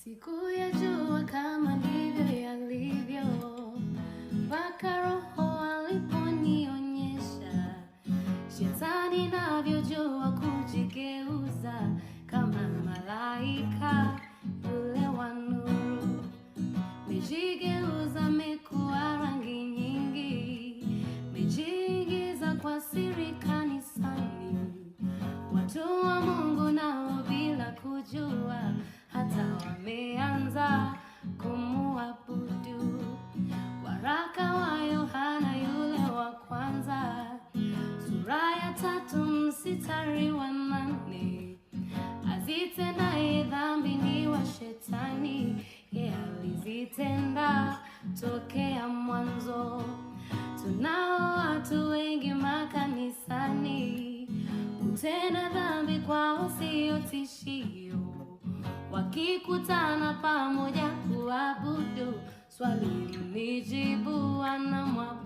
Sikuyajua kama ndivyo yalivyo, mpaka Roho aliponionyesha shetani navyojua kujigeuza kama malaika yule wa nuru. Mejigeuza, mekuwa rangi nyingi, mejiingiza kwa siri kanisani. Watu wa Mungu nao bila kujua hata wameanza kumuabudu. Waraka wa Yohana yule wa kwanza, sura ya 3 mstari wa 8, azitendaye dhambi ni wa shetani, yeye alizitenda tokea mwanzo. Tunao watu wengi makanisani, kutenda dhambi kwao sio tishio, wakikutana pamoja kuabudu, swali nijibu anamwabudu